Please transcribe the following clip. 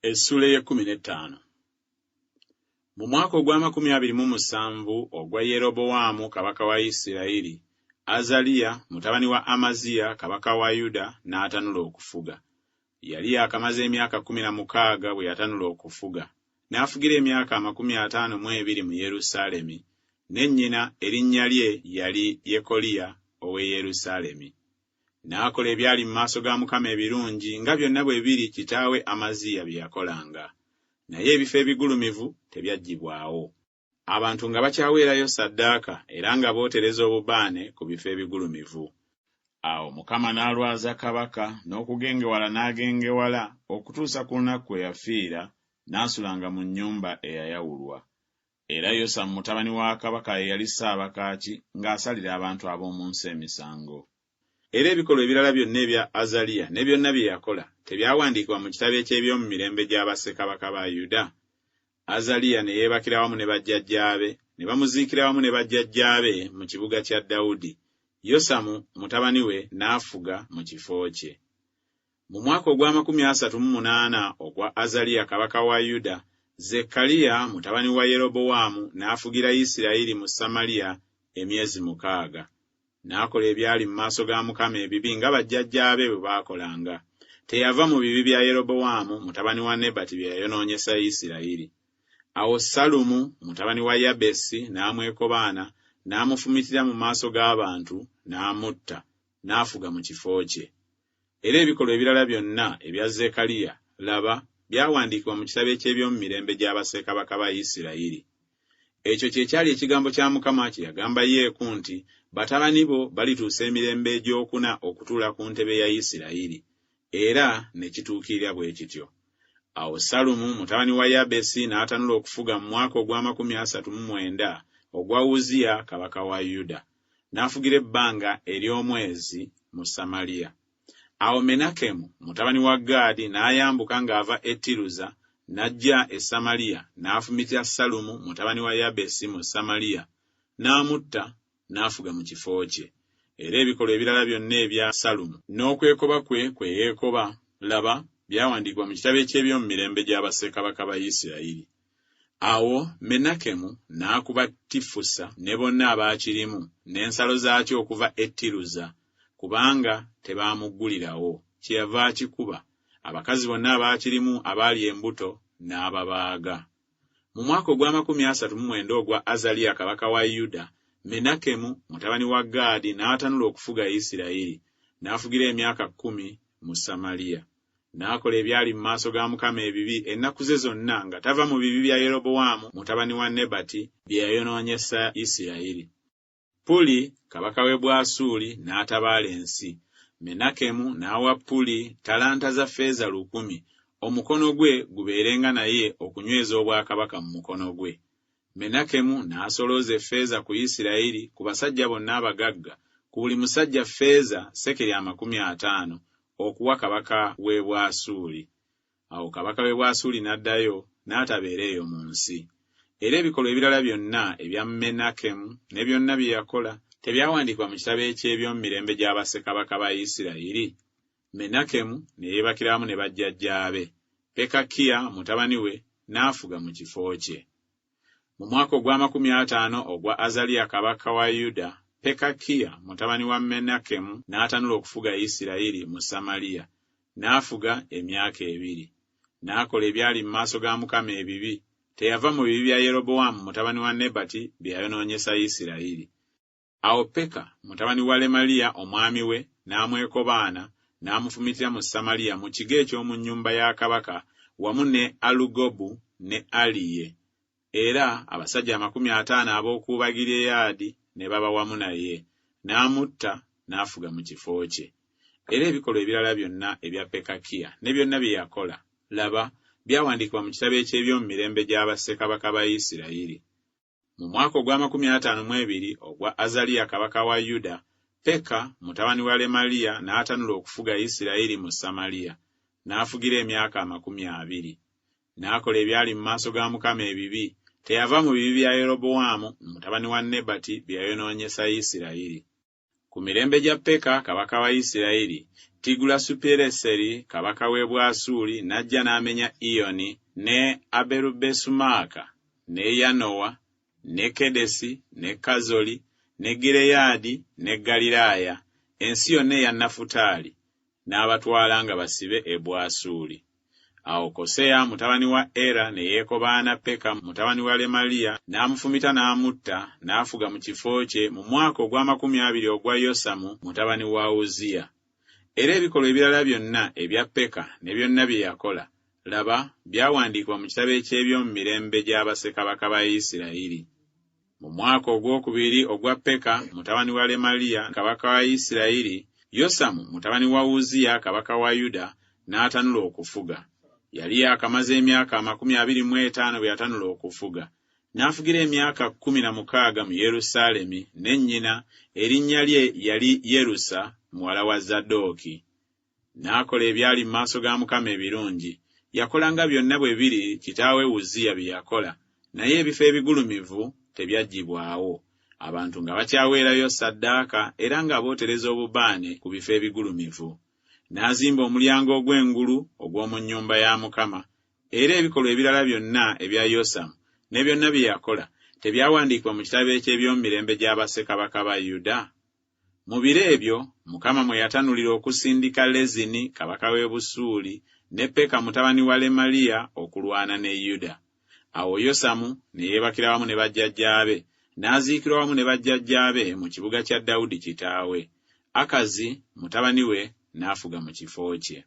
Essuula ey'ekkumi n'ettaano. Mu mwaka ogw'amakumi abiri mu musanvu ogwa Yerobowaamu kabaka wa Isirayiri, Azaliya mutabani wa Amaziya kabaka wa Yuda n'atanula okufuga. Yali yaakamaze emyaka 16 bwe yatanula okufuga, n'afugira emyaka 52 mu Yerusaalemi, ne nnyina erinnya lye yali Yekoliya ow'e Yerusaalemi. N'akola ebyali mu maaso ga Mukama ebirungi, nga byonna bwe biri kitaawe Amaziya bye yakolanga. Naye ebifo ebigulumivu tebyaggyibwawo. Abantu nga bakyaweerayo ssaddaaka era nga bootereza obubaane ku bifo ebigulumivu. Awo Mukama n'alwaza kabaka, n'okugengewala n'agengewala okutuusa ku lunaku kwe yafiira, n'asulanga mu nnyumba eyayawulwa. Era Yosamu mutabani wa kabaka ye yali ssaabakaaki ng'asalira abantu ab'omu nsi emisango. Era ebikolwa ebirala byonna ebya Azaliya ne byonna bye yakola, tebyawandiikibwa mu kitabo eky'Ebyomumirembe gya Bassekabaka ba Yuda? Azaliya ne yeebakira wamu ne bajjajjaabe, ne bamuziikira wamu ne bajjajjaabe mu kibuga kya Dawudi, Yosamu mutabani we n'afuga mu kifo kye. Mu mwaka ogw'amakumi asatu mu munaana ogwa Azaliya kabaka wa Yuda, Zekkaliya mutabani wa Yerobowaamu n'afugira Isirayiri mu Samaliya emyezi mukaaga. N'akola ebyali mu maaso ga Mukama ebibi nga bajjajjaabe bwe baakolanga. Teyava mu bibi bya Yerobowaamu mutabani wa Nebati bye yayonoonyesa Isirayiri. Awo Sallumu mutabani wa Yabesi n'amwekobaana, n'amufumitira mu maaso g'abantu, n'amutta, n'afuga mu kifo kye. Era ebikolwa ebirala byonna ebya Zekkaliya, laba, byawandiikibwa mu kitabo eky'Ebyomumirembe gya Bassekabaka ba Isirayiri. Ekyo kye kyali ekigambo kya Mukama kye yagamba Yeeku nti, Batabani bo balituusa emirembe egy'okuna okutuula ku ntebe ya Isirayiri. Era ne kituukirira bwe kityo. Awo Sallumu mutabani wa Yabesi n'atanula okufuga mu mwaka ogw'amakumi asatu mu mwenda ogwa Uzziya kabaka wa Yuda, n'afugira ebbanga ery'omwezi mu Samaliya. Awo Menakemu mutabani wa Gaadi n'ayambuka ng'ava e Tiruza n'ajja e Samaliya n'afumitira Sallumu mutabani wa Yabesi mu Samaliya, n'amutta, n'afuga mu kifo kye. Era ebikolwa ebirala byonna ebya Sallumu n'okwekoba kwe kwe yeekoba, laba, byawandiikibwa mu kitabo eky'Ebyomumirembe gya Bassekabaka ba Isirayiri. Awo Menakemu n'akuba Tifusa ne bonna abaakirimu n'ensalo zaakyo okuva e Tiruza, kubanga tebaamuggulirawo, kyeyava akikuba, abakazi bonna abaakirimu abaali embuto n'ababaaga. Mu mwaka ogw'amakumi asatu mu mwenda ogwa Azaliya kabaka wa Yuda, Menakemu mutabani wa Gaadi n'atanula okufuga Isirayiri, n'afugira emyaka kkumi mu Samaliya. N'akola ebyali mu maaso ga Mukama ebibi ennaku ze zonna nga tava mu bibi bya Yerobowaamu mutabani wa Nebati bye yayonoonyesa Isirayiri. Puli kabaka w'e Bwasuuli n'atabaala ensi. Menakemu n'awa Puli ttalanta za ffeeza lukumi, omukono gwe gubeerenga naye okunyweza obwakabaka mu mukono gwe. Menakemu n'asolooza effeeza ku Isirayiri ku basajja bonna abagagga, ku buli musajja ffeeza sekeri 50, okuwa kabaka w'e Bwasuuli. Awo kabaka w'e Bwasuuli n'addayo, n'atabeera eyo mu nsi. Era ebikolwa ebirala byonna ebya Menakemu ne byonna bye yakola, tebyawandiikibwa mu kitabo eky'Ebyomumirembe gya Bassekabaka ba Isirayiri? Menakemu ne yeebakira wamu ne bajjajjaabe, Pekakiya mutabani we n'afuga mu kifo kye. Mu mwaka ogw'amakumi ataano ogwa Azaliya kabaka wa Yuda, Pekakiya mutabani wa Menakemu n'atanula okufuga Isirayiri mu Samaliya, n'afuga emyaka ebiri. N'akola ebyali mu maaso ga Mukama ebibi, teyava mu bibi bya Yerobowaamu mutabani wa Nebati bye yayonoonyesa Isirayiri. Awo Peka mutabani wa Lemaliya omwami we n'amwekobaana, n'amufumitira mu Samaliya mu kigo eky'omu nnyumba ya kabaka wamu ne Alugobu ne Aliye, era abasajja 50 ab'oku Bagireyaadi ne baba wamu naye, n'amutta, n'afuga mu kifo kye. Era ebikolwa ebirala byonna ebya Pekakiya ne byonna bye yakola, laba, byawandiikibwa mu kitabo eky'Ebyomumirembe gya Bassekabaka ba Isirayiri. Mu mwaka ogw'amakumi ataano mu ebiri ogwa Azaliya kabaka wa Yuda, Peka mutabani wa Lemaliya n'atanula okufuga Isirayiri mu Samaliya, n'afugira emyaka 20. N'akola ebyali mu maaso ga Mukama ebibi, teyava mu bibi bya Yerobowaamu mutabani wa Nebati bye yayonoonyesa Isirayiri. Ku mirembe gya Peka kabaka wa Isirayiri, Tigulasupireseri kabaka w'e Bwasuuli n'ajja n'amenya Iyoni, ne Aberubesumaaka, ne Yanowa, ne Kedesi, ne Kazoli, ne Gireyaadi, ne Ggaliraaya, ensi yonna eya Nafutaali, n'abatwala nga basibe e Bwasuuli. Awo Koseya mutabani wa Era ne yeekobaana Peka mutabani wa Lemaliya n'amufumita n'amutta, n'afuga mu kifo kye mu mwaka ogw'amakumi abiri ogwa Yosamu mutabani wa Uzziya. Era ebikolwa ebirala byonna ebya Peka ne byonna bye yakola, laba, byawandiikibwa mu kitabo eky'Ebyomumirembe gya Bassekabaka ba Isirayiri. Mu mwaka ogwokubiri ogwa Peka mutabani wa Lemaliya kabaka wa Isirayiri, Yosamu mutabani wa Uzziya kabaka wa Yuda n'atanula okufuga. Yali yaakamaze emyaka 25 bwe yatanula okufuga. N'afugira emyaka 16 mu Yerusaalemi, ne nnyina erinnya lye yali Yerusa muwala wa Zadooki. N'akola ebyali mu maaso ga Mukama ebirungi. Yakola nga byonna bwe biri kitaawe Uzziya bye yakola, naye ebifo ebigulumivu tebyaggyibwawo, abantu nga bakyaweerayo ssaddaaka era nga bootereza obubaane ku bifo ebigulumivu. N'azimba omulyango ogw'engulu ogw'omu nnyumba ya Mukama. Era ebikolwa ebirala byonna ebya Yosamu ne byonna bye yakola, tebyawandiikibwa mu kitabo eky'Ebyomumirembe gya Bassekabaka ba Yuda? Mu biro ebyo Mukama mwe yatanulira okusindika Lezini kabaka w'e Busuuli ne Peka mutabani wa Lemaliya okulwana ne Yuda. Awo Yosamu ne yeebakira wamu ne bajjajjaabe, n'aziikirwa wamu ne bajjajjaabe mu kibuga kya Dawudi kitaawe. Akazi mutabani we n'afuga mu kifo kye.